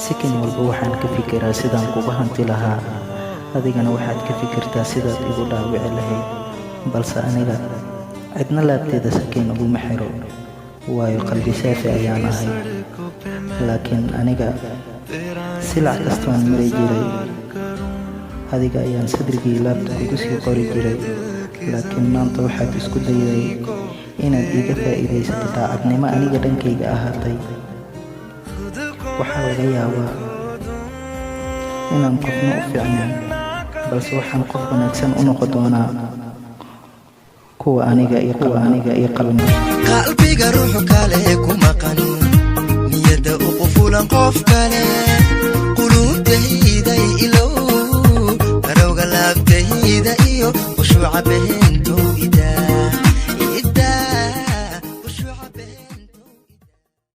Sikin walba waxaan ka fikiraa sidaan kuga hanti lahaa, adigana waxaad ka fikirtaa sidaad igu dhaawici lahayd. Balse aniga cidna laabteeda sakiin uguma xiro, waayo qalbi saafi ayaan ahay. Laakiin aniga silac kastoon mari jiray, adiga ayaan sadrigii laabta kugu sii qori jiray. Laakiin maanta waxaad isku dayday inaad iiga faa'iidaysato daacadnimo aniga dhankayga ahaatay. Waxaa laga yaabaa inaan qofna u fiicnayn, balse waxaan qof wanaagsan u noqon doonaa kuwa aniga ii qalma, aniga ii qalma. Qalbiga ruux kale ku maqan, niyadda u qufulan qof kale, quluubtayday ilow, garowga laabtayda iyo khushuuca.